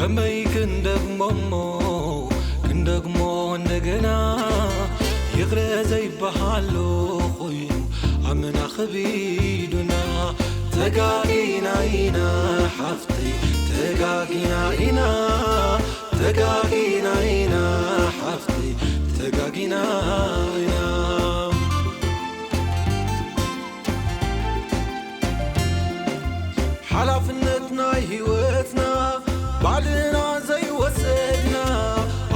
ከመይ ክንደግሞ እሞ ክንደግሞ እንደገና ይቕረ ዘይበሃሎ ኮይኑ ኣምና ኸቢዱና ተጋጊና ኢና ሓፍተይ ተጋጊና ኢና ተጋጊና ኢና ሓፍተይ ተጋጊና ኢና ሓላፍነት ናይ ህይወትና ባዕልና ዘይወሰድና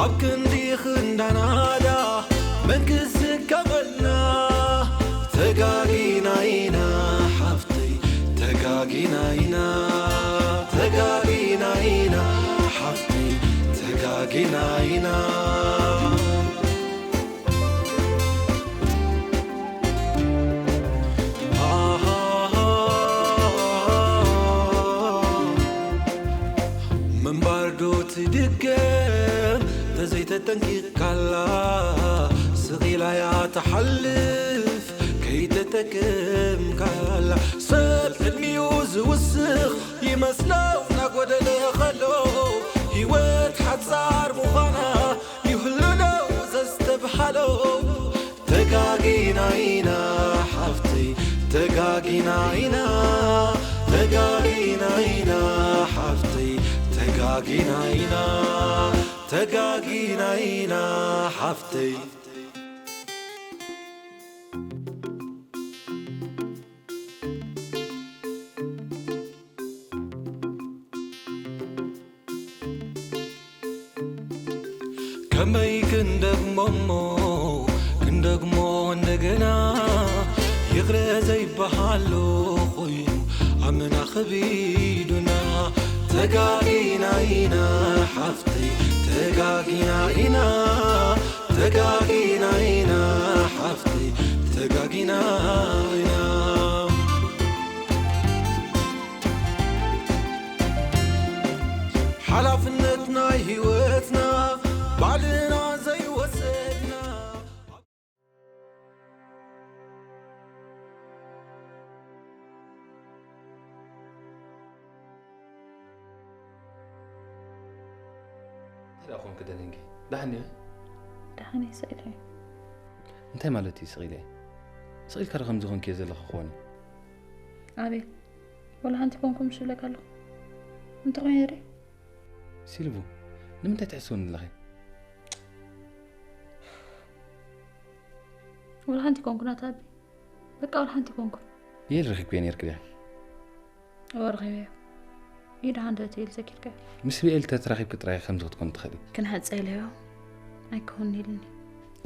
ኣብ ክንዲ ክንዳናዳ መንግስቲ ከበልና ተጋጊና ኢና ሓፍተይ ተጋጊና ኢና ተጋጊና ኢና ሓፍተይ ተጋጊና ኢና ምንባር ዶ ትድገም ተዘይተጠንቂቕካላ ስቕ ኢላ እያ ትሓልፍ ከይተጠቀምካላ ሰብ ዕድሚኡ ዝውስኽ ይመስሎ እናጎደለ ኸሎ ህይወት ሓጻር ምዃና ይህሉ ዶ ዘስተብሃሎ ተጋጊና ኢና ሓፍተይ ተጋጊና ኢና ተጋጊና ኢና ሓፍተይ ተጋጊና ኢና ተጋጊና ኢና ሓፍተይ ከመይ ክንደግሞ እሞ ክንደግሞ እንደገና ይቕረ ዘይበሃሎ ኮይኑ ኣምና ኸቢዱና ተጋጊና ኢና ሓፍተይ ተጋጊና ኢና ተጋጊና ኢና ሓፍተይ ተጋጊና ኢና ሓላፍነት ናይ ህይወትና ባዕልና ዘይወሰድና እንታይ ደኣ ኾንኪ ደኒንኪ? ደሓን ዲኺ? ደሓን እየ፣ ስቕ ኢለ እየ። እንታይ ማለት እዩ ስቕ ኢለ እየ? ስቕ ኢልካ ዶ ከምዚ ኾንኪ እየ ዘለኹ ክኾን እዩ? ኣቤል፣ ወላ ሓንቲ ኮንኩ ምሽ እብለካ ኣለኹ። እንተኾይነ ዶ? ሲልቡ፣ ንምንታይ ትሕስውኒ ኣለኺ? ወላ ሓንቲ ኮንኩ ናታ ኣቢ። በቃ ወላ ሓንቲ ኮንኩ። የል ረኺብክዮ ነይርኪ ድያ? እወ ረኺበዮ። ኢዱ ሃንደበት ኢል ዘኪርካዮ። ምስ ብኤል ተተራኺብኪ ጥራይ ከምዚ ክትኮኒ ትኽእሊ። ክንሕጸ ኢለዮ። ኣይከውንን ኢሉኒ።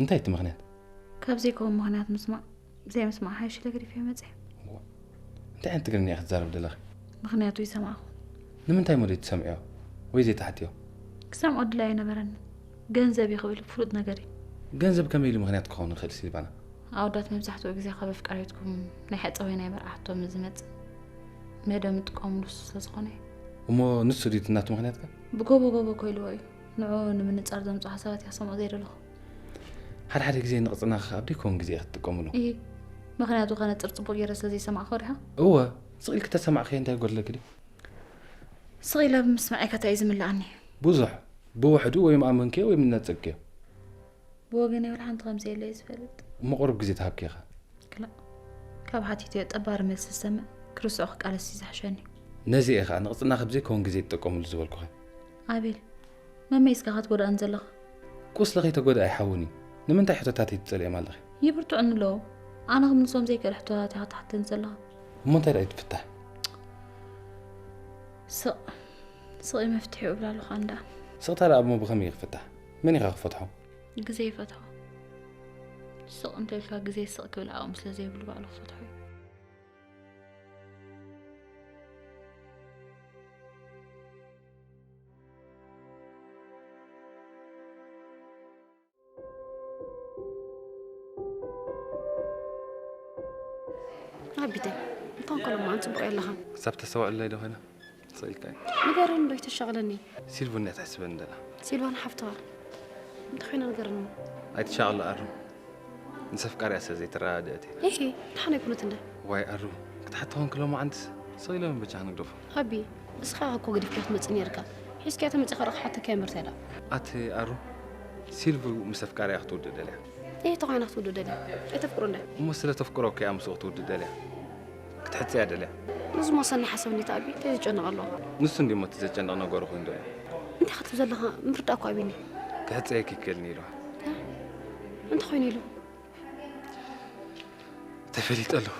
እንታይ እቲ ምኽንያት? ካብ ዘይከውን ምኽንያት ምስማዕ ዘይምስማዕ ሓይሽ ኢለ ገዲፈዮ መጽየ። እዋ፣ እንታይ ዓይነት ትግርኛ ኢኺ ትዛረቢ ዘለኺ? ምኽንያቱ ይሰማዕኹ። ንምንታይ እሞ ዘይትሰምዕዮ ወይ ዘይትሓትዮ? ክሰምዖ ድላይ ኣይነበረኒ። ገንዘብ እዩ ክብል ፍሉጥ ነገር እዩ። ገንዘብ ከመይ ኢሉ ምኽንያት ክኸውን ይኽእል ሲልቫና? ኣወዳት መብዛሕትኡ ግዜ ካብ ኣፍቃሪትኩም ናይ ሕጸ ወይ ናይ መርዓ ሕቶ ምስ ዝመጽእ መደብ ምጥቃሙ ንሱ ስለ ዝኾነ እዩ። እሞ ንሱ ድዩ እቲ ናቱ ምኽንያት ከ? ብጎቦ ጎቦ እኮ ኢልዎ እዩ። ንዕኡ ንምንጻር ዘምጽኦ ሓሳባት እየ ክሰምዖ ዘይደለኹ። ሓደ ሓደ ግዜ ንቕጽና ከኣ ኣብ ደይከውን ግዜ ኢኺ ትጥቀምሉ። እሂ፣ ምኽንያቱ ከነጽር ጽቡቕ ገይረ ስለ ዘይሰማዕክዎ ዲኻ? እወ፣ ስቕ ኢልኪ ተሰማዕክዮ እንታይ ይጎድለኪ ድዩ? ስቕ ኢለ ብምስማዕ ኢኻ እንታይ እዩ ዝምልኣኒ? ብዙሕ። ብውሕዱ ወይ ምኣመንክዮ ወይ ምነጸግክዮ። ብወገነይ ወላ ሓንቲ ከምዚ የለ እየ ዝፈልጥ። እሞ ቁሩብ ግዜ ትሃብኪ ኢኻ። ክላእ፣ ካብ ሓቲተዮ ጠባሪ መልሲ ዝሰምዕ ክርስዖ ክቃለስ እዩ ዝሕሸኒ። ነዚ እየ ኸኣ ንቕጽና ካብ ዘይከውን ግዜ ትጥቀምሉ ዝበልኩኺ። ኣቤል፣ መመይ እስካ ክትጎድኣኒ ዘለኻ? ቁስሊ ከይተጎድኣ ይሓውኒ። ንምንታይ ሕቶታተይ ትጸልእዮም ኣለኺ? ይብርትዑኒ ኣለዉ። ኣነ ክምልሶም ዘይክእል ሕቶታት ኢኻ ትሓተኒ ዘለኻ። እሞ እንታይ ደኣ እዩ እቲ ፍታሕ? ስቕ፣ ስቕ እዩ መፍትሒኡ እብላ ኣለኹ ኣነ ደኣ። ስቕታ ደኣ እሞ ብኸመይ እዩ ክፍታሕ? መን ኢኻ ክፈትሖ? ግዜ ይፈትሖ። ስቕ እንተኢልካ ግዜ ስቕ ክብል ዓቕሚ ስለ ዘይብሉ ባዕሉ ክፈትሖ እዩ። ኣቢተይ፣ እንኳን ከሎ ማን ጽቡቕ የለኻን። ክሳብ ተስተውዕለይ ዶ ኮይና? ስቕ ኢልካ እዩ። ንገረኒ ዶ ይተሻቕለኒ? ሲልቡን እያ ትሕስበኒ ዘላ። ሲልባን ሓፍትኻ። እንተ ኮይና ንገረኒ። ኣይትሻቕሎ ኣሩ። ምስ ኣፍቃሪኣ ስለ ዘይተረዳድኣት እያ። ኢሂ፣ ደሓን ኣይኮነትን ዶ? ዋይ ኣሩ፣ ክትሓቶ ኮንኪ ሎማዓንትስ ስቕ ኢለ ምን በጃኻ ንግደፎ። ኣቢ፣ እስኻ እኮ ገዲፍካዮ ክትመጽእ ነይርካ። ሒዝካያ ተመጺኻ ዶ ክሓተካ እየ ምርታዳ? ኣቲ ኣሩ፣ ሲልቪ ምስ ኣፍቃሪኣ ክትውድእ ደልያ። እየ ተኾይና ክትውድእ ደልያ። ኣይተፍቅሮ እንደ እሞ ስለ ተፍቅሮ እኮ እያ ምስኡ ክትውድእ ደልያ። ክትሕጽያ ደልያ። ንዝሞ ሰኒ ሓሳብ እንዴት ኣቢ እንታይ ዝጨነቕ ኣለዎ? ንሱ እንዲሞ እቲ ዘጨንቕ ነገሩ ኮይኑ ደልያ። እንታይ ክትብ ዘለኻ ምርዳእ እኮ ኣቢኒ። ክሕጸየኪ ይክእልኒ ኢልዋ። እንታይ ኮይኑ ኢሉ? ተፈሊጠ ኣለኹ።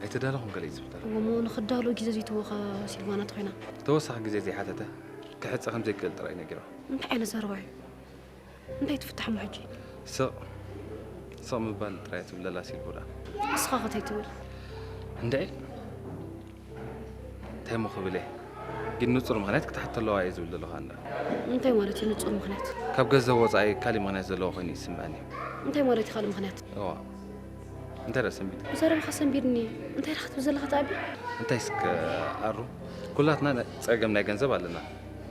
ኣይተዳለኹን ገለ እዩ ዝብል ዘሎ። እሞ ንኽዳሎ ግዜ ዘይትወኸ ሲልቫና ተኾይና። ተወሳኺ ግዜ ዘይሓተተ ክሕጸ ከም ዘይክእል ጥራይ ነጊርዋ። እንታይ ዓይነት ዘረባ እዩ? እንታይ ትፍታሕ እሞ ሕጂ? ስቕ ስቕ ምባል ጥራይ ትብል ዘላ ሲልቮ ደኣ። ንስኻ ኸ እንታይ ትብል? እንድዒ እንታይ እሞ ክብል እየ? ግን ንጹር ምኽንያት ክትሓቶ ኣለዋ እየ ዝብል ዘለኹ ኣንዳ። እንታይ ማለት እዩ ንጹር ምኽንያት? ካብ ገንዘብ ወጻኢ ካሊእ ምኽንያት ዘለዎ ኮይኑ ይስምዐኒ። እንታይ ማለት እዩ ካልእ ምኽንያት? እዋ እንታይ ደኣ ሰንቢድ? ብዘረባኻ ሰንቢድኒ። እንታይ ደኣ ክትብል ዘለኻ ተኣቢ? እንታይ እስከ ኣሩ? ኩላትና ጸገም ናይ ገንዘብ ኣለና።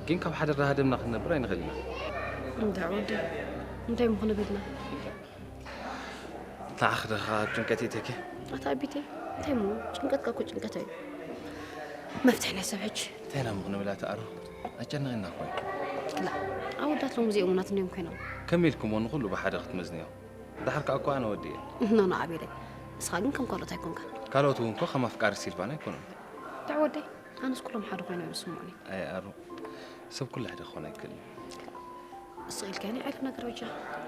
ግን ካብ ሓደ ረሃደምና ክንነብር ኣይንኽእል ኢና። እንታይ ወዲ? እንታይ ምኹን ቤትና? ንዓኺ ዶ ካብ ጭንቀት ይእትየኪ? ኣታ ኣቢተይ፣ እንታይ እሞ ጭንቀትካ እኮ ጭንቀት እዩ። መፍትሒ ናይ ሰብ ሕጂ። እንታይ ኢና እሞ ክንብል ኣቲ ኣሩ? ኣጨነቐና እኮ እዩ። ክላ፣ ኣወዳት ሎሚ ዘይእሙናት እንዲዮም ኮይኖም። ከመይ ኢልክሞ ንኹሉ ብሓደ ክትመዝንዮ? ደሓር ከኣ እኮ ኣነ ወዲ እየ። ኖ፣ ኖ፣ ኣቤለይ። ንስኻ ግን ከም ካልኦት ኣይኮንካን። ካልኦት እውን እኮ ከም ኣፍቃሪ ሲልቫና ኣይኮኑን። እንታይ ወደይ? ኣነስ ኩሎም ሓደ ኮይኖም ይስምዑኒ። ኣይ ኣሩ፣ ሰብ ኩሉ ሓደ ክኾን ኣይክእልን እዩ። ስቕ ኢልካኒ ዓይነት ነገር በጃ።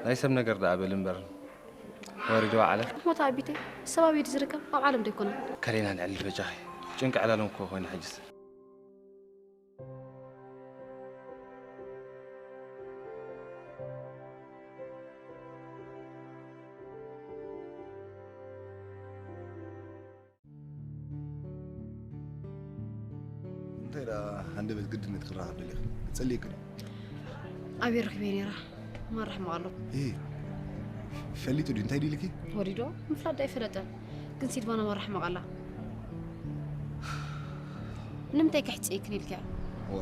ናይ ሰብ ነገር ደኣ በል እምበር፣ ወሪድዋ ዓለም። ሞት ኣቢተይ፣ ሰብ ኣበይ ድዩ ዝርከብ? ኣብ ዓለም ዶ ኣይኮነን? ከሌና ንዕልል በጃኺ። ጭንቂ ዕላሎም እኮ ኮይኑ ሕጅስ። እንታይ ደኣ ሃንደበት ግድነት ክራኸብ ደሊኺ? ክጸልየኪ ድዩ? ኣበይ ረኺበ ነይራ? ማራ ሕማቕ ኣሎ። እ፣ ፈሊጡ ድዩ? እንታይ ድዩ ኢልኪ? ወሪዶ? ምፍላጥ ዶ ኣይፈለጠን? ግን ሲልቫና ማራ ሕማቕ ኣላ። ንምንታይ ከሕጽየኪ ኢልኪ? ዋ፣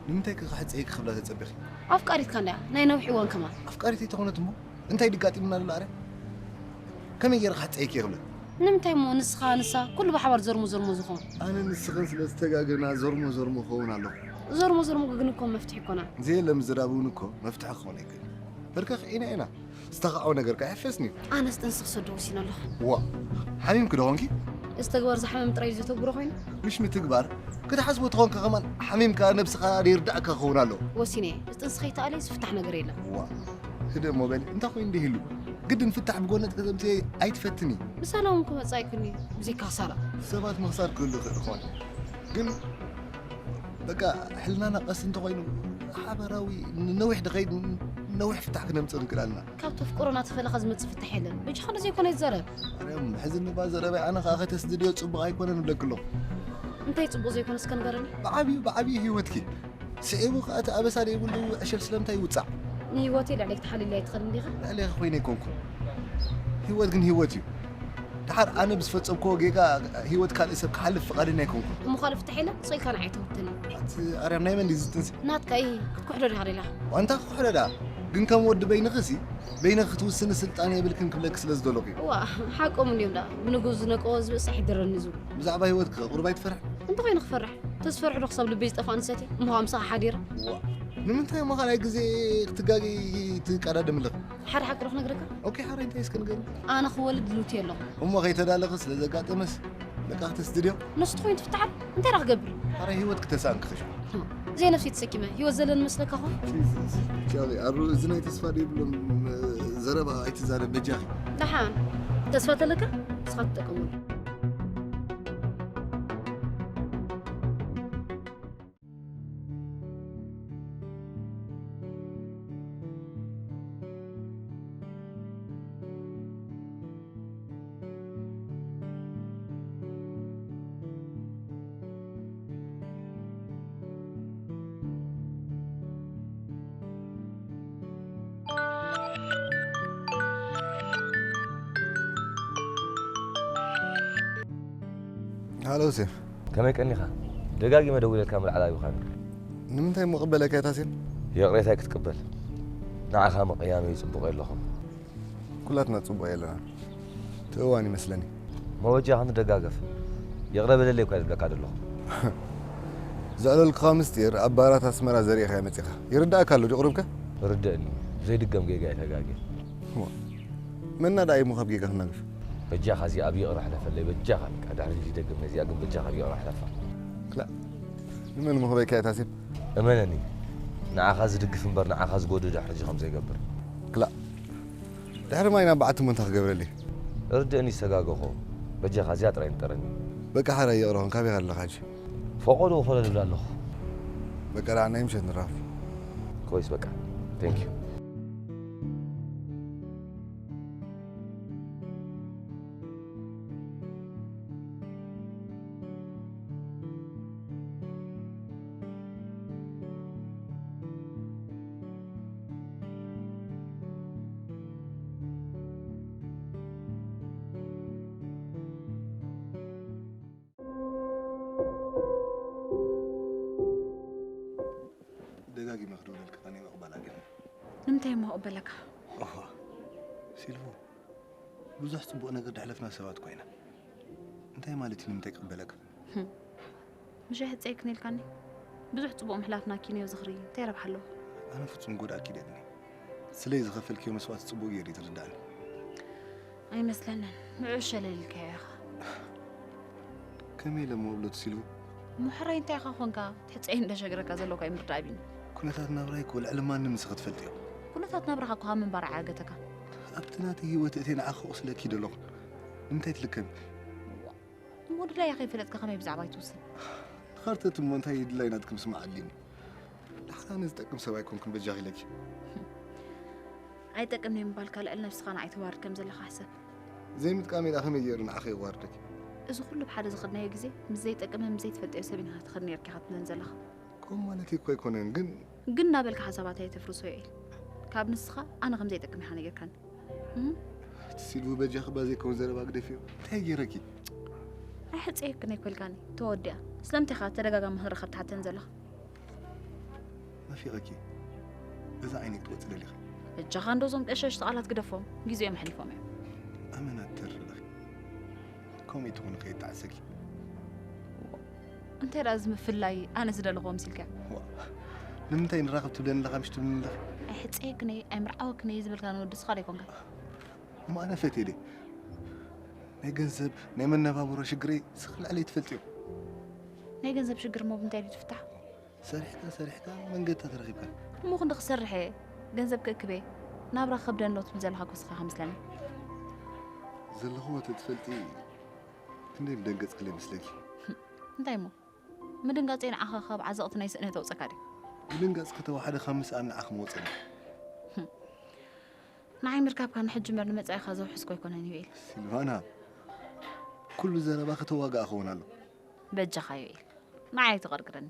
ንምንታይ ከ ክሕጽየኪ ክብላ ተጸቢኺ? ኣፍቃሪትካ እንድያ፣ ናይ ነዊሕ እዋን ከማን። ኣፍቃሪተይ ተኾነት እሞ እንታይ ድጋጢምና ኣሎ ኣረ? ከመይ ገይረ ክሕጸየኪ እየ ክብላ? ንምንታይ እሞ ንስኻ ንሳ ኩሉ ብሓባር ዘርሞ ዘርሞ ዝኾን? ኣነ ንስኽን ስለ ዝተጋገና ዘርሞ ዘርሞ ክኸውን ኣለኹ። ዘርሞ ዘርሞ ግን እኮ መፍትሒ ኣይኮነን። ዘየለ ምዝራብ እውን እኮ መፍትሒ ክኸውን ኣይክእልን። በርከኽ ኢና ኢና። ዝተኻዕወ ነገር ከኣ ኣይሕፈስን እዩ። ኣነስ ጥንሲ ክሰዶ ወሲነ ኣለኹ። ዋ፣ ሓሚምኪ ዶ ኾንኪ? እዚ ተግባር ዝሓመም ጥራይ እዩ ዘተግብሮ ኮይኑ? ምሽ ምትግባር፣ ክትሓስቦ ተኾንካ ከማን ሓሚምካ ነብስኻ ዘይርዳእካ ክኸውን ኣለዎ። ወሲነ እየ። እዚ ጥንሲ ከይተኣለየ ዝፍታሕ ነገር የለን። ዋ፣ ህደ እሞ በሊ፣ እንታይ ኮይኑ እንዲህሉ? ግድን ፍታሕ ብጎነጽ ከተምጽኤ ኣይትፈትኒ። ብሰላም ክመጽእ ኣይክእልን እዩ፣ ብዘይካ ሳላ። ሰባት ምኽሳር ክህሉ ይኽእል ይኾን፣ ግን በቃ፣ ሕልናና ቀስ እንተኾይኑ፣ ሓበራዊ ንነዊሕ ድኸይድ፣ ነዊሕ ፍታሕ ክነምጽእ ንክእል ኣለና። ካብ ተፍቅሮ እናተፈለኻ ዝመጽእ ፍታሕ የለን። በጃኻ ነዚ ዘይኮነ ይዛረብ። ኣርያም፣ ሕዚ ንባ ዘረባይ ኣነ ኸኣ ከተስድድዮ ጽቡቕ ኣይኮነን እብለኪ ኣለኹ። እንታይ ጽቡቕ ዘይኮነ እስከ ንገረኒ? ብዓብዩ፣ ብዓብዩ ህይወትኪ። ስዒቡ ኸኣ እቲ ኣበሳ ዘይብሉ ዕሸል ስለምንታይ ይውጻዕ? ንህይወተይ ልዕለይ ክትሓልየለይ ኣይትኽእልን ዲኻ? ልዕሌኺ ኮይነ ኣይኮንኩን። ህይወት ግን ህይወት እዩ። ደሓር ኣነ ብዝፈጸምክዎ ጌጋ ህይወት ካልእ ሰብ ክሓልፍ ፍቓደኛ ኣይኮንኩን። እሞ ካልእ ፍታሕ የለን? ስቕ ኢልካ ንዓይ ተውተኒ። ኣቲ ኣርያም ናይ መን ድዩ እዚ ጥንሲ? ናትካ እዩ። ክትኩሕዶ ዲኻ ደሊኻ? ዋንታ ክኩሕዶ ደኣ። ግን ከም ወዲ በይንኺ ሲ፣ በይንኺ ክትውስኒ ስልጣን የብልክን ክብለኪ ስለ ዝደለኹ እዩ። እዋ፣ ሓቆም እንድዮም ደኣ። ብንግሁ ዝነቀዎ ዝብእስ ኣይሕደረኒ ዝብሉ። ብዛዕባ ህይወትኪ ኸ ቁሩብ ኣይትፈርሒ? እንተኾይኑ ክፈርሕ? ተዝፈርሕ ዶ ክሳብ ልበይ ዝጠፍኣ ኣንሰቲ? እሞ ኸኣ ምሳኻ ሓዲረ? ዋ፣ ንምንታይ እሞ ካልኣይ ግዜ ክትጋገይ ትቀዳደሚ ኣለኺ? ሓደ ሓቂ ዶ ክነግረካ? ኦኬ፣ ሓራይ እንታይ እስከ ንገርኒ? ኣነ ክወልድ ድልውቲ ኣለኹ። እሞ ከይተዳለኺ ስለ ዘጋጠመስ በቃ ክተስድድዮ? ንሱ ተኾይኑ ትፍትሓል? እንታይ ደኣ ክገብር? ሓራይ ህይወት ክተሳእን ክኽሽ። ዘይነፍሲ ተሰኪመ ህይወት ዘለኒ መስለካ ኾን? ጂሰስ፣ ቻሊ፣ ኣሩ፣ እዚ ናይ ተስፋ ዘይብሎም ዘረባ ኣይትዛረብ በጃኺ። ደሓን፣ ተስፋ ተለካ ንስኻ ትጠቀመሉ። ሃሎ ሴፍ። ከመይ ቀኒኻ? ደጋጊመ ደዊለልካ ምልዓል ኣቢኻኒ። ንምንታይ እሞ ቅበለካ እታ ሴፍ? ይቕሬታይ ክትቅበል። ንዓኻ ምቕያመይ ጽቡቕ የለኹን። ኩላትና ጽቡቕ የለና። እቲ እዋን ይመስለኒ። መወጃ ክንደጋገፍ። ይቕረ በለለይ እኳ ዝብለካ ዘለኹ። ዘዕለልኩኻ ምስጢር ኣብ ባራት ኣስመራ ዘሪእኻዮ መጺኻ። ይርድኣካ ኣሎ ድዩ ቁሩብከ? ርድእኒ። ዘይድገም ጌጋ እየ ተጋግየ። መና ደኣ እዩ እሞ ካብ ጌጋ ክናገፍ? በጃኻ እዚኣ ኣብ ይቕረ ሕለፈለይ በጃኻ በቃ። ድሕሪ ሕጂ ይደግም ነዚኣ ግን በጃኻ ኣብ ይቕረ ሕለፋ። ክላእ ንመን እሞ ክበይካ እያ ታሲብ? እመነኒ ንዓኻ ዝድግፍ እምበር ንዓኻ ዝጎድእ ድሕሪ ሕጂ ከም ዘይገብር። ክላእ ድሕሪ ማይ ናብ በዓቲ እሞ እንታይ ክገብረለይ? ርድእኒ ዝተጋገኹ። በጃኻ እዚኣ ጥራይ ንጠረኒ። በቃ ሓራይ ይቕረ ኹን ካበይ ኣለኻ ሕጂ? ፈቖዶ ኮለል እብላ ኣለኹ። በቃ ደኣ ናይ ምሸት ንራኸብ። ኮይስ በቃ thank you። ደጋጊመ ክድውለልኪ ቀንየ ምቕባል ኣገርኒ። ንምንታይ እሞ ክቕበለካ? ኦሆ፣ ሲልቮ፣ ብዙሕ ጽቡቕ ነገር ደሕለፍና ሰባት እኮ ኢና። እንታይ ማለት እዩ ንምንታይ ክቕበለካ? ህም፣ ምሽ ኣይሕጸየክን ኢልካኒ? ብዙሕ ጽቡቕ ምሕላፍና ኪንዮ ዝኽሪ እንታይ ረብሓ ኣለዎ? ኣነ ፍጹም ጎድኣኪ ደልኒ። ስለይ ዝኸፈልክዮ መስዋእቲ ጽቡቕ ገይሩ እዩ ዝርዳእኒ። ኣይመስለንን። ንዑ ሸለል ኢልካዮ ኢኻ። ከመይ ኢለ እሞ እብሎ ትሲሉ? ምሕራይ እንታይ ኢኻ ኾንካ? ትሕጸይ እንደ ሸግረካ ዘለውካ ኣይምርዳእ ቢኒ። ኩነታት ናብራይ እኮ ልዕሊ ማንም ንስኺ ትፈልጥዮ። ኩነታት ናብራኻ እኮ ካብ ምንባር ኣይዓገተካ። ኣብቲ ናተይ ህይወት እትየ ንዓኺ ክቕስለኪ ደለኹ። ንምንታይ ትልከሚ? እሞ ድላያ ከይፈለጥካ ከመይ ብዛዕባይ ትውስን? ንኻርተት እሞ እንታይ ድላይ ናትኪ ምስማዕ ኣድልዩኒ። ደሓር ኣነ ዝጠቅም ሰብ ኣይኮንኩን በጃኺ ኢለኪ። ኣይጠቅምን እየ ምባልካ ልዕሊ ነብስኻ ንዓይ ተዋርድ ከም ዘለኻ ሕሰብ። ዘይምጥቃመይ ደኣ ከመይ ገይሩ ንዓኺ የዋርደኪ? እዚ ኩሉ ብሓደ ዝኸድናዮ ግዜ ምስ ዘይጠቅምን ምስ ዘይትፈልጥዮ ሰብን ኢኻ ትኸድ ነይርኪ ኢኻ ትብለኒ ዘለኻ። ከምኡ ማለተይ እኮ ኣይኮነን ግን ግን እናበልካ ሓሳባት ኣየተፍርሶ ዮኤል። ካብ ንስኻ ኣነ ከም ዘይጠቅም ኢኻ ነጊርካኒ። እም? ትሲሉ በጃኺ እባ ዘይከውን ዘረባ ግደፍዮ። እንታይ ገይረኪ? ኣይሕጸየክን ኣይኮልካኒ ተወዲኣ። ስለምንታይ ኢኻ ተደጋጋሚ ክንራኸብ ትሓተኒ ዘለኻ? ናፊቐኪ። እዛ ዓይነይ ክትወጽእ ደሊኺ? በጃኻ እንዶ እዞም ቀሸሽቲ ቃላት ግደፎም፣ ግዜኦም ኣሕሊፎም እዮም። ኣመና ትተርፍ ኢኺ። ከምኡ ትኹኒ ከየጣዕሰኪ። እንታይ ደኣ እዚ ምፍላይ ኣነ ዝደለኹዎ መሲልካ? ዋ፣ ንምንታይ ንራኸብ ትብለኒ ኣለኻ ምሽ ትብልኒ ኣለኺ? ኣይሕጸየክን እየ ኣይምርዓወክን እየ ዝበልካኒ ወዲ ንስኻ ዶ ኣይኮንካን? እሞ ኣነ ፈትየ ድየ? ናይ ገንዘብ ናይ መነባብሮ ሽግረይ ንስኺ ልዕለይ ትፈልጥዮ። ናይ ገንዘብ ሽግር እሞ ብምንታይ ድዩ ዝፍታሕ? ሰሪሕካ ሰሪሕካ መንገድታት ረኺብካ። እሞ ክንዲ ክሰርሕ እየ ገንዘብ ክእክብ እየ ናብራ ክኸብደኒ ኣሎ ትብል ዘለኻ እኮ ንስኻ ኢኻ መስለኒ። ዘለኽዎ ተትፈልጢ ክንደይ ምደንገጽክለይ መስለኪ። እንታይ እሞ ምድንጋጸይ ንዓኻ ካብ ዓዘቕቲ ናይ ስእነት ኣውጸካ ድዩ? ምድንጋጽ ከተወሓደ ካብ ምስኣን ንዓኺ ምወጸኒ። ንዓይ ምርካብካ ንሕጂ እምበር ንመጻኢኻ ዘውሕስ እኮ ኣይኮነን ዩኤል። ሲልቫና ኩሉ ዘረባ ከተዋግኣ ክኸውን ኣሎ። በጃኻ ዩኤል ንዓይ ኣይትቐርቅረኒ።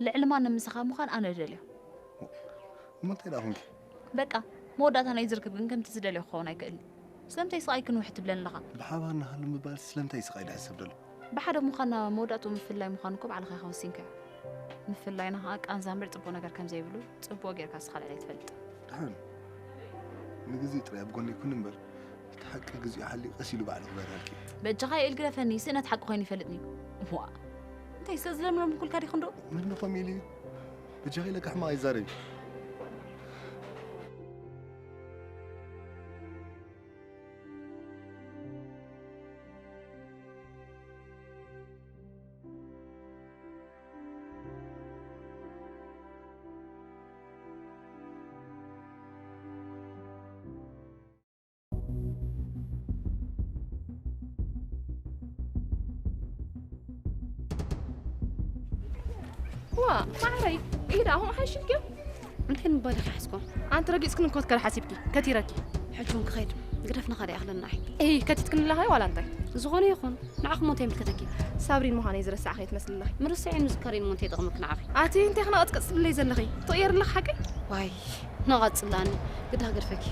ልዕሊ ማንም ምሳኻ ምዃን ኣነ እደልዮ። እሞ እንታይ ደኣ ኹንኪ? በቃ መወዳእታ ናይ ዝርክብ ግን ከምቲ ዝደልዮ ክኸውን ኣይክእልን። ስለምንታይ ስቓይ ክንውሕ ትብለኒ ኣለኻ? ብሓባር ንሃሉ ምባል ስለምንታይ ስቓይ ድሕሰብ ደሎ? ብሓደ ምዃንና መወዳእትኡ ምፍልላይ ምዃኑ እኮ ባዕልኻ ኢኻ ወሲንካዮ። ምፍልላይና ኸኣ ቃንዛ እምበር ጽቡቕ ነገር ከም ዘይብሉ ጽቡቕ ጌርካ ንስኻ ልዕለይ ትፈልጥ። ደሓን ንግዜ ጥራይ ኣብ ጎነይ ኩን እምበር እቲ ሓቂ ግዚኡ ሓልዩ ቀስ ኢሉ ባዕሉ ክበርሃልኪ እዩ። በጃኻ ዮኤል ግደፈኒ፣ ስእነት ሓቂ ኮይኑ ይፈልጥኒ እዩ። ዋእ እንታይ ስለ ዝለምለምኩልካ ዲኺ እንዶ? መን ዶ ከምኡ ኢሉ እዩ? በጃኺ ኢለኪ ሕማቕ ኣይዛረቢ። ዋ ማዕረይ ኢዳ ኣሁን ሓሽልክዮ እንታይ ንምባል ኢኻ ሓዝኮ ኣንቲ ረጊጽክን እኮ ትከድ ሓሲብኪ ከቲረኪ ሕጂ እውን ክኸይድ ግደፍና ኸደ ይኣኽለና ኣይ እይ ከቲትክኒ ኣለኻ ዋላ እንታይ ዝኾነ ይኹን ንዓኹም እንታይ ይምልከተኪ ሳብሪን ምዃነይ ዝረሳዕኺ ትመስሊ ኣለኺ ምርስዐይ ምዝካረይ ንሞ እንታይ ይጠቕመኪ ንዓኺ ኣቲ እንታይ ክነቐጽቅጽ ትብለይ ዘለኺ ትቕየሪ ኣለኺ ሓቀይ ዋይ ነቐጽላኒ ግዳ ክገድፈኪ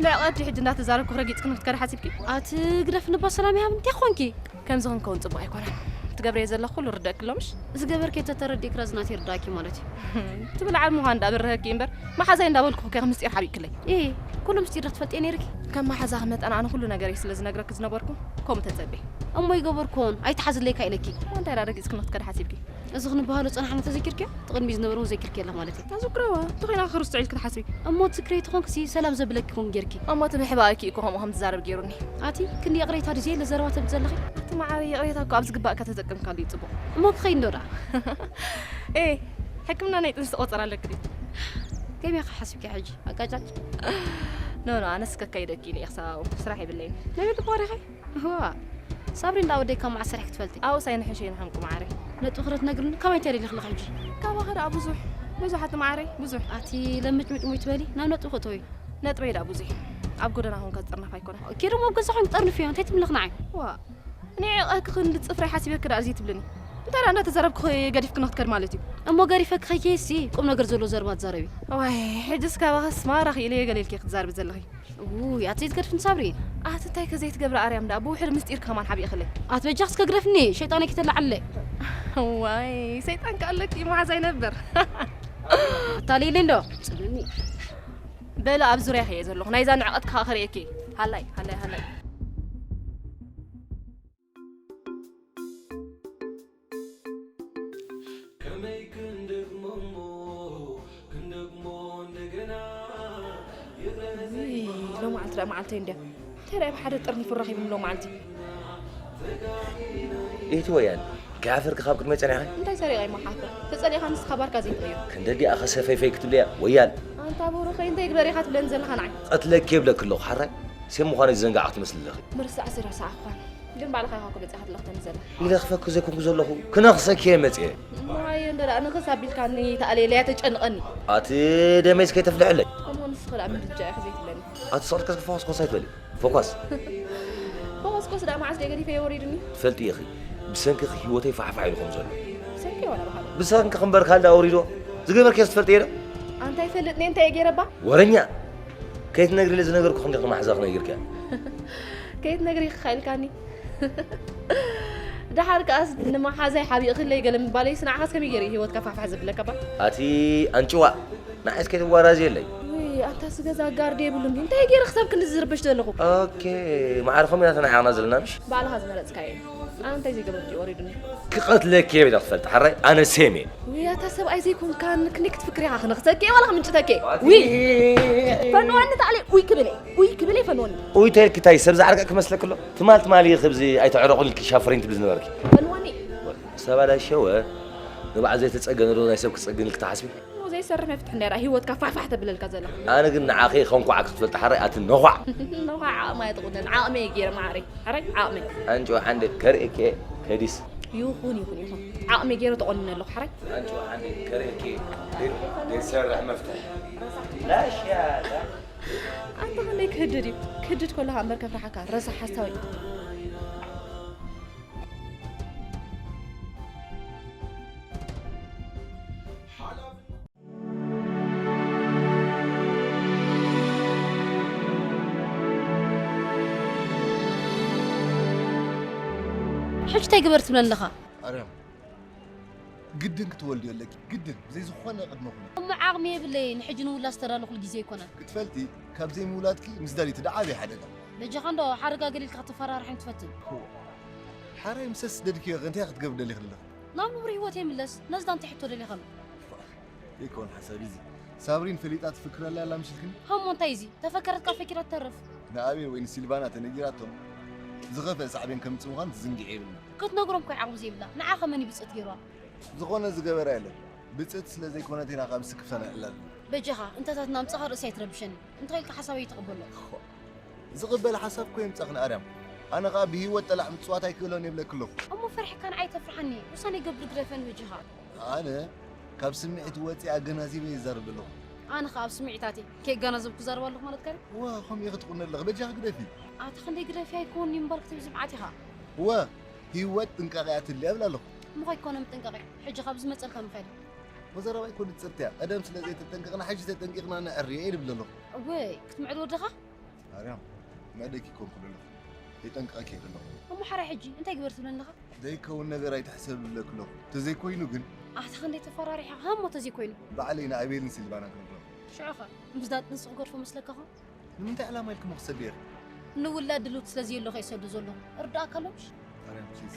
ንዕቐት ድዩ ሕጂ እንዳተዛረብኩ ረጊጽክኒ ክትከዲ ሓሲብኪ? ኣቲ ግደፍኒ እባ ሰላም ይሃብ እንታይ ኾንኪ? ከምዚ ክንከውን ጽቡቕ ኣይኮነን። ትገብርዮ ዘለኺ ኩሉ ርደእኪ ኣሎ ምሽ? ዝገበርክዮ ተተረዲእኪ ረዝናት ይርዳእኪ ማለት እዩ። ትብል ዓቢ ምዃን እንዳበረሀኪ እምበር መሓዛይ እንዳበልኩ ከ ምስጢር ሓቢእክለይ። ኢሂ ኩሉ ምስጢር ዶ ትፈልጥዮ ነይርኪ? ከም መሓዛኺ መጠን ኣነ ኩሉ ነገረይ ስለ ዝነግረኪ ዝነበርኩ ከምኡ ተጸቢ። እሞ ይገበርኩን ኣይትሓዝለይ ኢለኪ። እሞ እንታይ ደኣ ረጊጽ ክንክትከድ ሓሲብኪ? እዚ ክንበሃሎ ጸናሕና ተዘኪርክዮ? እቲ ቅድሚ ዝነበረ እውን ዘኪርክዮ ኣለኽ ማለት እዩ። ተዝክረዋ፣ እንተኾይና ክርስ ኢልኪ ትሓስቢ? እሞ ትዝክረይ ተኾንክሲ ሰላም ዘብለኪ ኮን ጌርኪ። እሞ እቲ ምሕባእኪ እኮ ከምኡ ከም ትዛረብ ጌሩኒ። ኣቲ ክንዲ ይቕሬታ ድዩ ዘየለ ዘረባ ተብል ዘለኺ? ኣቲ መዓረይ ይቕሬታ እኮ ኣብ ዝግባእ ከተጠቅምካሉ እዩ ጽቡቕ። እሞ ክኸይድ እንዶ ደኣ። ኤ፣ ሕክምና ናይ ጥንሲ ቆጸራ ኣለኪ ድዩ? ከመይ ኢኺ ሓሲብኪ ሕጂ? ኣጋጫጭ? ኖ፣ ኖ፣ ኣነስ ከካይደኪ ኢለ እየ ክሳብ ኣብኡ። ስራሕ የብለይን። ናይ ቤት ቧሪኸ? እዋ፣ ሳብሪ እንዳ ወደይ ካብ መዓስ ሰሪሕኪ ትፈልጢ? ኣብኡስ ኣይንሕሸ ይንሓምቁ መዓረይ። ነጥቢ ክረት ነግርኒ፣ ካባይ እንታይ ደሊኺ ኣለኺ ሕጂ? ካባኺ ደኣ ብዙሕ፣ ብዙሕ ኣቲ መዓረይ፣ ብዙሕ። ኣቲ ለምጭምጭ ሙይ ትበሊ፣ ናብ ነጥቢ ክእተዊ። ነጥበይ ደኣ ብዙሕ፣ ኣብ ጎደና ኹን ከዝጥርነፍ ኣይኮነን። ኦኬ፣ ደሞ ኣብ ገዛ ኹን ክጠርንፍ እዮ፣ እንታይ ትምለኽ ንዓይ? ዋ፣ ንዕቐኪ ክንዲ ጽፍረይ ሓሲበኪ ደኣ እዚ ትብልኒ። እንታይ ደኣ እንዳተዛረብኩ ገዲፍኪ ንኽትከድ ማለት እዩ? እሞ ገዲፈኪ ከይከይሲ፣ ቁም ነገር ዘለዎ ዘረባ ትዛረቢ። ዋይ፣ ሕጅስ ካባኽስ ማራ ክኢለዮ ገለ ኢልኪ ክትዛረቢ ዘለኺ። ውይ፣ ኣቲ ዘይትገድፍኒ ሳብሪ። ኣቲ እንታይ ከ ዘይትገብሪ ኣርያም ደኣ፣ ብውሕድ ምስጢር ከማን ሓቢእኽለይ። ኣቲ በጃኽስ ከግደፍኒ፣ ሸይጣነይ ከተላዓለይ። ዋይ፣ ሰይጣን ከኣለኪ መሓዛይ ነበር። ኣታሊለይ እንዶ፣ ጽልኒ። በለ ኣብ ዙርያኺ እየ ዘለኹ፣ ናይዛ ንዕቐትኪ ከኣ ክርእየኪ። ሃላይ፣ ሃላይ፣ ሃላይ። ከመይ ክንደግሞ እሞ፣ ክንደግሞ እንደገና። ይቕረ ውይ፣ ሎመዓልቲ ደኣ መዓልተይ እንድያ። እንታይ ደኣ ብሓደ ጠርኒፉ ረኺቡኒ ሎመዓልቲ። ኢቲ ወያል፣ ከይሓፈርኪ ካብ ቅድመይ ጸኒሕኺ? እንታይ ሰሪቐ እሞ ክሓፍር? ተጸሊእካ ንስኻ ባርካ ዘይትቕይሮ። ክንደዲኣ ኸሰፈይፈይ ክትብልያ ወያል። ኣንታ ብሩኸይ፣ እንታይ ግበር ኢኻ ትብለኒ ዘለኻ ንዓይ? ቀትለኪ የብለኪ ኣለኹ ሓራይ። ሴም ምዃነይ ዝዘንጋዕኪ ትመስሊ ኣለኺ። ምርሳዕ ስረሳዕ እኳ። ግን ባዕልኻ ኢኻ እኮ በጺኻ ትለኽተኒ ዘላ። ኢለ ክፈኪ ዘይኮንኩ ዘለኹ፣ ክነኽሰኪ እየ መጽየ። እሞ ኣየ እንዶ ደኣ ንኽስ ኣቢልካኒ ተኣልየለይ ኣተጨንቐኒ። ኣቲ ደመይስ ከይተፍልሕለይ። እሞ ንስኺ ደኣ ምድጃ ኢኺ ዘይትብለኒ። ኣቲ ስቕልከስ ፎኸስኮስ ኣይትበሊ። ፎኳስ። ፎኸስኮስ ደኣ መዓስ ደይ ገዲፈዮ ወሪዱኒ? ትፈልጢ ኢኺ፣ ብሰንክኺ ህይወተይ ፋሕፋሕ ኢሉ ከም ዘሎ። ብሰንኪ ዋላ ብኻልእ? ብሰንክኺ እምበር ካልእ ደኣ ወሪድዎ። ዝገበርክዮስ ትፈልጥዮ ዶ? ኣንታ ይፈልጥኒ እንታይ እየ ገይረባ? ወረኛ። ከይትነግሪለ ዝነገርኩ ክንዲ ንመሓዛኺ ነጊርክያ። ከይትነግሪ ኢኻ ኢልካኒ። ደሓር ከኣስ ንመሓዛይ ሓቢእኽለይ ገለ ምባለይስ ንዓኻስ ከመይ ገይሩ እዩ ህይወትካ ፋሕፋሕ ዘብለካ እባ? ኣቲ ኣንጭዋ፣ ንዓይስ ከይትዋራዝየለይ። ውይ፣ ኣንታስ ገዛ ጋርዲ የብሉን ድዩ? እንታይ ገይረ ክሳብ ክንድዚ ዝርበሽ ዘለኹ? ኦኬ፣ ማዕረ ኸምኡ ኢና ተናዒቕና ዘለና ምሽ? ባዕልኻ ዝመረጽካዮ እዩ። ኣነ እንታይ ዘይገበርኩ እዩ ወሪዱኒ? ክቐትለኪ እየ ኢለ ክፈልጥ ሓራይ ኣነ ሴም እየ። ውይ፣ ኣታ ሰብኣይ ዘይኮንካን ክንደይ ክትፍክር ኢኻ ክነኽሰኪ እየ ዋላ ክምንጭተኪ እየ? ውይ! ፈንዋኒ ተዓለይ፣ ውይ ክብል እየ። ውይ ክብል እየ ፈንዋኒ። ኡይ ተልኪ ታይ ሰብ ዝዓርቀ ክመስለክ ኣሎ? ትማል ትማል ኢኺ ብዚ ኣይተዕረቑን ኢልኪ ሻፍረኝ ትብሊ ዝነበርኪ። ፈንዋኒ። ሰብ ኣላሸወ ንባዕል ዘይተጸገነ ዶ ናይ ሰብ ክጸግን ኢልኪ ትሓስቢ? እሞ ዘይሰርሕ መፍትሕ እንድያ ደኣ ህይወትካ ፋሕፋሕ ተብለልካ ዘላ። ኣነ ግን ንዓኺ ከንኳዓኪ ክትፈልጢ ሓራይ ኣቲ ነዃዕ። ነዃዕ ዓቕማ እየ ትቑነን። ዓቕመይ እየ ገይረ መዓረይ። ሓራይ ዓቕመይ። ኣንጭዋ ሓንደ ከርእየኪ እየ ከዲስ። ይኹን፣ ይኹን፣ ይኹን። ዓቕመይ ገይረ ተቖኒነ ኣለኹ ሓራይ። ኣንጭዋ ሓንደ ከርእየኪ እየ ዘይሰርሕ መፍትሕ። ላሽ እያ እዛ። ኣንታ ክንደይ ክህድድ እዩ። ክህድድ ከለኻ እምበር ከፍርሓካ ረሳሕ ሓሳዊ። ሕጂ እንታይ ግበር ትብለኒ ኣለኻ? ኣርያም፣ ግድን ክትወልድዮ ኣለኪ፣ ግድን፣ ብዘይ ዝኾነ ቅድመ ኩነት። እሞ ዓቕሚ የብለይን፣ ሕጂ ንውላድ ዝተዳለኹሉ ግዜ ኣይኮነን። ክትፈልጢ፣ ካብ ዘይምውላድኪ ምስ ዳኒት ደኣ ዓብዪ ሓደጋ። በጃኻ እንዶ ሓደጋ ገሊልካ ከተፈራርሐኒ ትፈትን። እወ። ሓራይ ምሰ ስደድክዮ ከ እንታይ ክትገብሪ ደሊኺ ኣለኺ? ናብ ንቡር ህይወት ይምለስ፣ ነዚ ዳ እንታይ ሕቶ ደሊኻ ኣሎ? ዘይከውን ሓሳብ እዩ እዚ። ሳብሪን ፈሊጣ ትፍክረላ ኣላ ምሽልክኒ? ሃሞ እንታይ እዚ? ተፈከረትካ ፈኪራ ትተርፍ። ንኣቤል ወይ ንሲልቫና ተነጊራቶም ዝኸፍአ ሳዕቤን ከምጽእ ምዃኑ ትዝንግዒ የብልና። ክትነግሮም እኮ ዓቕሚ ዘይብላ። ንዓ ከ መን እዩ ብጽት ገይርዋ? ዝኾነ ዝገበራ የለን። ብጽት ስለ ዘይኮነት ኢና ካብ ስክፍታ ነዕላ ዘለና። በጃኻ፣ እንተታት እናምጻኻ ርእሲ ኣይትረብሸኒ። እንተ ኢልካ ሓሳብ ኣይትቕበሎ። እኾ፣ ዝቕበል ሓሳብ እኮ የምጻኽን ኣርያም። ኣነ ኸኣ ብህይወት ጠላዕ ምጽዋት ኣይክእሎን የብለኪ ኣለኹ። እሞ ፈሪሕካ ንዓይ ተፍርሓኒ። ውሳነ ገብር ግደፈን በጃኻ። ኣነ ካብ ስምዒት ወጺእ ኣገናዚበ ይዛረብ ዘለኹ። ኣነ ኸኣ ኣብ ስምዒታተይ ከየገናዘብኩ እዛረብ ኣለኹ ማለትካ ድዩ? ዋ፣ ከምኡ ኢኺ ትቑነለኺ። በጃኺ ግደፊ። ኣታ ክንደይ ግደፊ ኣይኮን እዩ እምበር ክትብዚ መዓት ኢኻ። እወ፣ ህይወት ጥንቃቐ እያ ትድሊ እብል ኣለኹ። እሞ ከይኮነ ምጥንቃቐ፣ ሕጂ ካብ ዝመጸልካ ምኻድ። ወዘረባ ኣይኮነት ጽርትያ። ቀደም ስለ ዘይተጠንቀቕና፣ ሕጂ ተጠንቂቕና ነዕርዮ እየ ዝብል ኣለኹ። እወ፣ ክትምዕድ ወደኻ? ኣርያም፣ ምዕደኪ ኮንኩ ዘለኹ። የጠንቅቐኪ እየ ዘለኹ። እሞ ሓራይ ሕጂ እንታይ ግበር ትብለኒ ኣለኻ? ዘይከውን ነገር ኣይትሕሰብ እብለኪ ኣለኹ። ተዘይኮይኑ ግን? ኣታ ክንደይ ተፈራሪሕኻ፣ እሞ ተዘይኮይኑ? ባዕለይ ንኣቤልን ሲልቫናን ክንብሎም። ሽዑ ኸ፣ ምስ ዳጥ ንስኹ ገድፎ መስለካ ኸ? ንምንታይ ዕላማ ኢልኪ እሞ ክሰዲ ኢኺ? ንውላድ ድልውቲ ስለ ዘየሎ ከይሰዱ ዘሎ እርዳእካ ኣሎ ምሽ? ኣርያም ፕሊዝ፣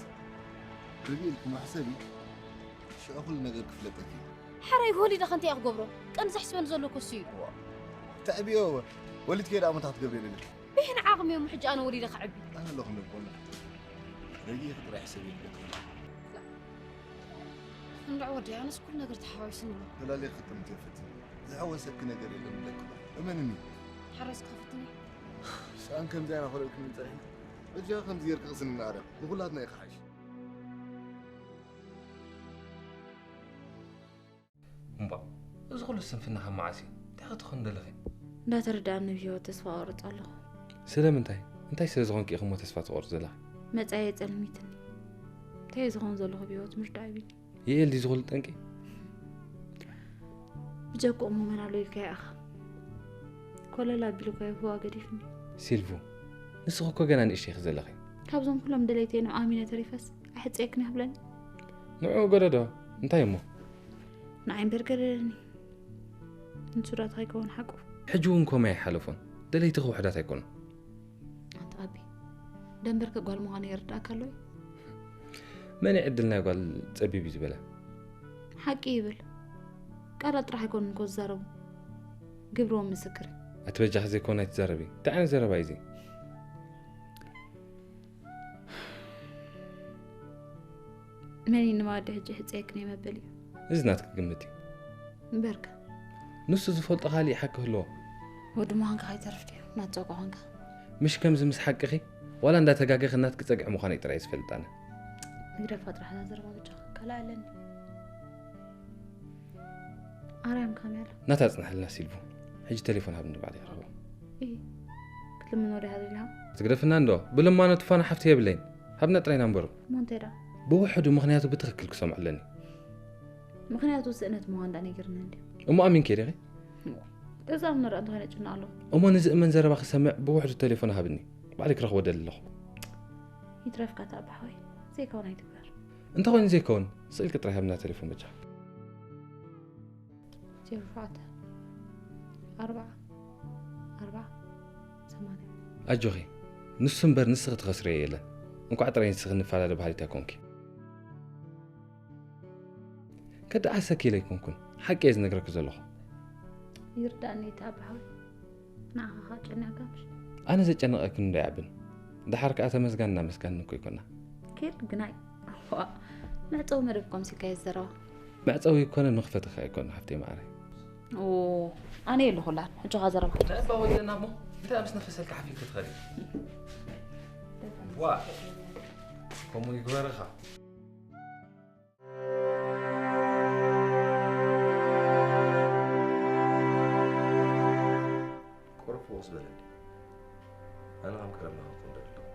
ርግእ ኢልኪ ሕሰቢ። ሽዑ ኩሉ ነገር ክፍለጠኪ እዩ። ሓራይ ወሊደ ከንቲያ ክገብሮ ቀንዚ ሕስበን ዘሎ ከሱ እዩ። ተዕብዮ ወሊድኪ ደኣ መታ ክትገብሪ የለለኪ። ብሕን ዓቕሚ እዮም ሕጂ ኣነ ወሊደ ክዕቢ። ኣነ ኣለኹ ንልቦና። ረጊ ጥራይ ሕሰብ ይልበትኩም። እንድዕ ወዲ ኣነስ ኩሉ ነገር ተሓዋዊስኒ ኣሎ። ተላለየ ክጥምት የፈት። ዝሓወሰኪ ነገር የለን ብለኩም። እመንኒ። ሓራስ ክኸፍትኒ። ሰኣን ከምዚ ኣይና ኮለልኩም ንጸኒሕና። በጃ ከምዚ ጌርኪ ቅስኒ ንኣርያም። ንኹላትና ኢኻ ሓይሽ። እምባ፣ እዚ ኩሉ ስንፍና ካብ መዓስ እዩ? እንታይ ክትኾን ደለኺ? እንዳተረዳእኒ ብህይወት ተስፋ ቆርጽ ኣለኹ። ስለምንታይ? እንታይ ስለ ዝኾንኪ ኢኺ እሞ ተስፋ ትቆርጽ ዘለኺ? መጻኢ የጸልሚትኒ። እንታይ ዝኸውን ዘለኹ ብህይወት ምርዳእ ኣቢኒ። የኤል ድዩ ዝኹሉ ጠንቂ? ብጀክኡ እሞ መን ኣሎ ኢልካ ኢኻ። ኮለል ኣቢሉ እኳ ይህዋ ገዲፍኒ። ሲልቭ፣ ንስኺ እኮ ገና ንእሽተይ ኢኺ ዘለኺ። ካብዞም ኩሎም ደለይተይ ንኣሚነ ተሪፈስ ኣሕጽየክን ይኽብለኒ። ንዕኡ ገደዶ፣ እንታይ እሞ? ንዓይ እምበር ገደደኒ። ንሱ ዳኣ እንታይ ክኸውን ሓቁ። ሕጂ እውን ኮማ ኣይሓለፎን። ደለይትኺ ውሑዳት ኣይኮኑን። ኣንታ ኣቢ፣ ደንበርከ ጓል ምዃኑ ይርዳእካ ኣሎ እዩ። መን እዩ ዕድል ናይ ጓል ጸቢብ እዩ ዝበለ? ሓቂ ይብል። ቃላት ጥራሕ ኣይኮኑን እኮ ዝዛረቡ። ግብሪ እውን ምስክር እዩ። ኣቲ በጃኺ ዘይኮነ ኣይትዛረቢ። እንታይ ዓይነት ዘረባ እዩ እዚ? መን እዩ ንመኣዲ ሕጂ ሕፀየክን እየ መበል እዩ። እዚ ናትኪ ግምት እዩ። እምበርከ ንሱ ዝፈልጦ ካሊእ ሓቂ ክህልዎ። ወዲ ምዃንካ ከይተርፍ ድዩ ናትፀውቆ ኾንካ? ምሽ ከምዚ ምስ ሓቅኺ ዋላ እንዳተጋገኺ ናትኪ ፀግዒ ምዃነይ ጥራይ ዝፈልጥ ኣነ። ንግደፋ ጥራሕ እዛ ዘረባ በጃኻ ካልእ ኣለኒ። ኣርያም ከመይ ኣሎ? ናታ ጽንሐልና ሲልቮ። ሕጂ ቴሌፎን ሃብኒ ባዕለይ ክረኽቦ። እይ ክትልምኖ ዲኻ ደሊኻ? ትግደፍና እንዶ ብልማኖ ትፋኖ ሓፍቲ የብለይን። ሃብና ጥራይ ኢና እምበሩ። እሞ እንታይ ደኣ? ብውሕዱ ምኽንያቱ ብትኽክል ክሰምዖ ኣለኒ። ምኽንያቱ ስእነት ምዃን ደኣ ነጊርኒ እንድዩ። እሞ ኣሚንኪ ዲኺ? ገዛ ንረኣ እንተኾይነ ጭና ኣሎ። እሞ ንዝእመን ዘረባ ክሰምዕ ብውሕዱ ቴሌፎን ሃብኒ። ባዕለይ ክረኽቦ ደሊ ኣለኹ። ይትረፍካ እታ ኣባሓወይ ዘይከውን ኣይትግበር። እንተኾይኑ ዘይከውን ስእልኪ ጥራይ ሃብና ቴሌፎን በጃ። ዜሮ ሸውዓተ ኣርባዓ ኣርባዓ ሰማንያ። ኣጆኺ ንሱ እምበር ንስኺ ትኸስርዮ የለን። እንቋዕ ጥራይ ንስኺ ንፈላለ በሃሊት ኣይኮንኪ። ከደዓሰኪ ኢለ ኣይኮንኩን፣ ሓቂ እየ ዝነግረኪ ዘለኹ። ይርዳእኒ እቲ ኣባሓወይ። ንዓኻ ኸኣ ጨኒቕካ ምሽ? ኣነ ዘጨነቐክን እንዶ ኣይዓብን። ደሓር ከኣ ተመስጋን እናመስጋንን እኮ ኣይኮና። ኬድ ግናይ። ዋእ፣ መዕጸዊ መደብ እኮ መሲልካዮ እዚ ዘረባ። መዕጸዊ ኣይኮነን መኽፈቲ ከኣ ኣይኮነን ሓፍተይ መዓረይ። ኦ፣ ኣነ የለኹላን። ሕጂ ኸኣ ዘረባ። ንዕባ ወዲእና እሞ እንታይ ምስ ነፈሰልካ ሓፊርኪ ትኸዲ? ዋ፣ ከምኡ ይግበርኻ። ቁሩብ ፍኹስ በል እንዲ። ኣነ ከም ቀደምና ክኹን ደሊ ኣለኹ።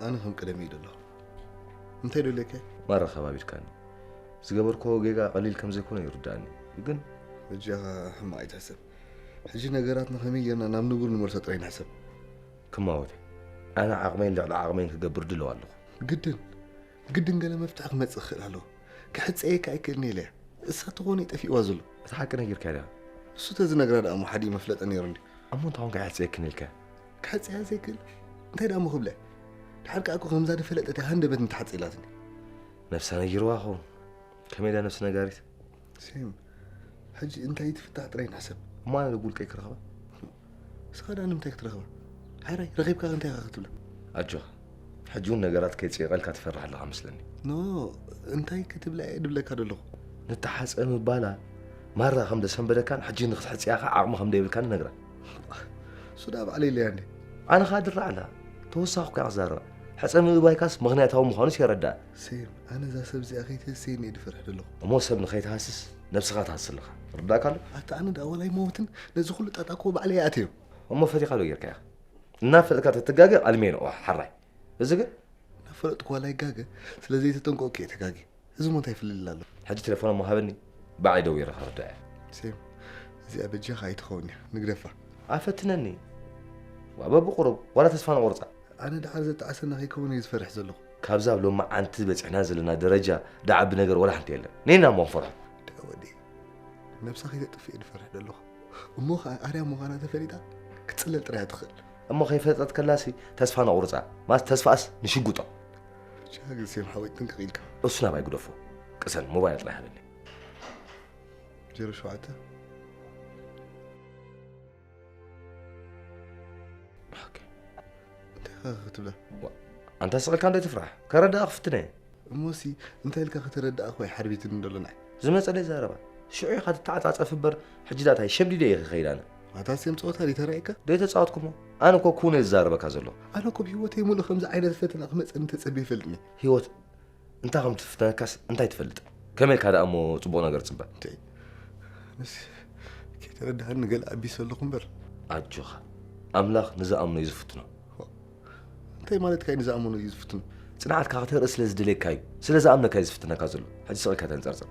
ኣነ ከም ቀደመይ ደለኹ። እንታይ ደልየካ? ማራ ከባቢድካኒ። ዝገበርክዎ ጌጋ ቀሊል ከም ዘይኮነ ይርድኣኒ እዩ። ግን በጃኻ ሕማቕ ኣይትሕሰብ። ሕጂ ነገራትና ከመይ ጌርና ናብ ንቡር ንመልሶ ጥራይ ንሕሰብ። ክማወተይ፣ ኣነ ዓቕመይን ልዕሊ ዓቕመይን ክገብር ድልው ኣለኹ። ግድን ግድን ገለ መፍትሒ ክመጽእ ክኽእል ኣለዎ። ክሕጸየካ ኣይክእልን ኢለ እያ። እሳ ተኾነ እዩ ጠፊእዋ ዘሎ። እቲ ሓቂ ነጊርካያ ዲኻ? እሱ ተዝነግራ ደኣ እሞ ሓዲኡ መፍለጠ ነይሩ እንድዩ። እሞ እንታይ ኮንካ ኣይሕጸየክን ኢልካያ? ክሕጸያ ዘይክእል? እንታይ ደኣ እሞ ክብላ እየ? ደሓር ከኣ እኮ ከምዛ ድፈለጠት እያ ሃንደበት እንተሓጺላትኒ። ነብሳ ነጊርዋ ክኸውን። ከመይ ድያ ነብሲ ነጋሪት? ሴም፣ ሕጂ እንታይ ትፍታሕ ጥራይ ንሕሰብ። እሞ ኣነ ደግ ውልቀይ ክረኽባ? ንስኻ ደኣ ንምንታይ ክትረኽባ? ሓራይ ረኺብካ እንታይ ኢኻ ክትብላ? ኣጆኻ፣ ሕጂ እውን ነገራት ከይጽይቐልካ ትፈርሕ ኣለኻ መስለኒ። ኖ፣ እንታይ ክትብላ እየ ድብለካ ደለኹ? ንተሓጸ ምባላ ማራ ከም ደሰንበደካን ሕጂ ንክትሕጽያ ከኣ ዓቕሚ ከም ደይብልካን ነግራ። እሱ ደኣ ባዕለይ ኢለያ እንዴ? ኣነ ኸኣ ድራ ኣላ። ተወሳኺ እኳ ክዛረባ። ሕጸ ምእባይካስ ምኽንያታዊ ምዃኑስ የረድኣ። ሴም፣ ኣነ እዛ ሰብ እዚኣ ከይትህሰየኒ እየ ድፈርሕ ደለኹ። እሞ ሰብ ንኸይትሃስስ ነብስኻ ትሃስስ ኣለኻ። ርዳእካ ኣሎ? ኣታ ኣነ ደኣ ዋላ ኣይመውትን፣ ነዚ ኩሉ ጣጣ እኮ ባዕለይ እየ ኣትየዮ። እሞ ፈቲኻ ዶ ጌርካያ? እናፈለጥካ ተትጋገ ኣልሜኖ ዋሕ ሓራይ። እዚ ግን እናፈለጥኩ ዋላ ይጋገ፣ ስለ ዘይተጠንቀቕኩ እየ ተጋግየ። እዚ እሞ እንታይ ይፍልል ኣሎ? ሕጂ ቴሌፎን እሞ ሃበኒ፣ ባዕለይ ደዊረ ከረድኣ እየ። ሴም፣ እዚኣ በጃኻ ኣይትኸውን እያ፣ ንግደፋ። ኣፈትነኒ። ዋ በብቁሩብ ዋላ ተስፋ ንቑርጻ። ኣነ ደሓር ዘጣዕሰና ከይከውን እየ ዝፈርሕ ዘለኹ። ካብዛ ኣብ ሎማዓንቲ በጺሕና ዘለና ደረጃ ደዓቢ ነገር ዋላ ሓንቲ የለን። ነይና እሞ ንፈርሖ። ደኣ ወዲ፣ ነብሳ ከይተጥፍእ እየ ዝፈርሕ ዘለኹ። እሞ ኸኣ ኣርያ ምዃና ተፈሊጣ ክትጽለል ጥራይ እያ ትኽእል። እሞ ከይፈለጠት ከላሲ ተስፋ ነቑርጻ። ማስ ተስፋስ ንሽጉጦ። ቻ ግዜም ሓወይ ጥንቅቕ ኢልካ። እሱ ናባይ ግደፎ። ቅሰን ሞባይል ጥራይ ሃበኒ። ዜሮ ሸውዓተ። ኦኬ። እንታይ ኢኻ ክትብላ? ኣንታ ስቕልካ እንዶ ትፍራሕ። ከረዳእ ክፍትነ። እሞሲ እንታይ ኢልካ ከተረዳእኽ ወይ ሓርቢትኒ እንደሎ ንዓይ? ዝመጸለይ ዛረባ። ሽዑ ኢኻ ትተዓጻጸፍ እምበር ሕጂ ዳታይ ሸምዲደ ኢኺ ከይድ ኣነ። ኣታ ሴም ጸወታ ድዩ ተራእየካ? ዶ ተጻወትኩሞ? ኣነ እኮ ኩነ ዝዛረበካ ዘሎ። ኣነ እኮ ብህይወተይ ሙሉእ ከምዚ ዓይነት ፈተና ክመጸኒ ተጸብየ ይፈልጥኒ። ህይወት እንታይ ከም ትፍተነካስ እንታይ ትፈልጥ? ከመይ ኢልካ ደኣ እሞ ጽቡቕ ነገር ጽበ? ኣነስ ከይተረዳእኒ ገለ ኣቢሰ ኣለኹ እምበር። ኣጆኻ ኣምላኽ ንዝኣምኖ እዩ ዝፍትኖ። እንታይ ማለትካ እዩ ንዝኣምኖ እዩ ዝፍትኖ? ጽንዓትካ ከተርኢ ስለ ዝደልየካ እዩ። ስለ ዝኣምነካ እዩ ዝፍትነካ ዘሎ። ሕጂ ስቕ ኢልካ ተንጸርጽር።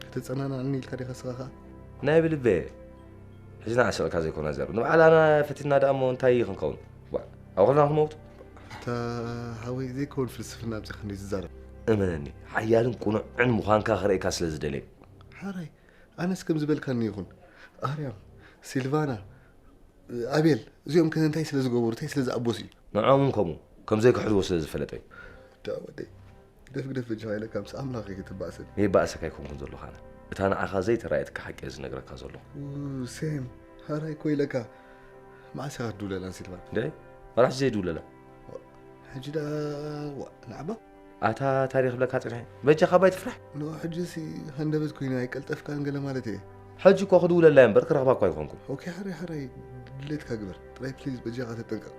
ከተጸናንዓኒ ኢልካ ዲኻ ስኻ ኸኣ? ናይ ብልበ ሕጂ ንዓ ስቕ ኢልካ ዘይኮነ ዘር ንባዕላና ፈቲና ደኣ እሞ እንታይ እዩ ክንከውን? ዋ፣ ኣብ ኩልና ክንመውት? እታ ሓወይ ዘይከውን ፍልስፍና ኣምጺኻ እንዴ ትዛረብ? እመነኒ፣ ሓያልን ቁኑዕን ምዃንካ ክርእየካ ስለ ዝደልየ። ሓራይ፣ ኣነስ ከም ዝበልካኒ ይኹን። ኣርያም፣ ሲልቫና፣ ኣቤል፣ እዚኦም ከ እንታይ ስለ ዝገበሩ፣ እንታይ ስለ ዝኣበሱ እዩ? ንዕኦም እውን ከምኡ፣ ከም ዘይክሕልዎ ስለ ዝፈለጠ እዩ። ዳ ወደይ፣ ግደፍ ግደፍ በጃኻ ኢለካ ምስ ኣምላኽ ኢኺ ትባእሰኒ። ይባእሰካ ኣይኮንኩን ዘለኹ ኣነ። እታ ንዓኻ ዘይተራእየትካ ሓቂ እየ ዝነግረካ ዘለኹ። ኡ፣ ሴም፣ ሓራይ እኮ ኢለካ። መዓስ ኢኻ ክትድውለላ ንሲልቫና? እንደ መራሕቲ ዘይድውለላ። ሕጂ ደኣ፣ ዋ፣ ንዓባ? ኣታ ታሪኽ ብለካ ጽንሐ። በጃኻ ባይ ትፍራሕ። ንኡ ሕጂሲ ሃንደበት ኮይኑ ኣይቀልጠፍካን ገለ ማለት እየ። ሕጂ እኮ ክድውለላ እየ እምበር ክረኽባ እኮ ኣይኮንኩን። ኦኬ፣ ሓራይ፣ ሓራይ፣ ድሌትካ ግበር። ጥራይ ፕሊዝ በጃኻ ተጠንቀቕ።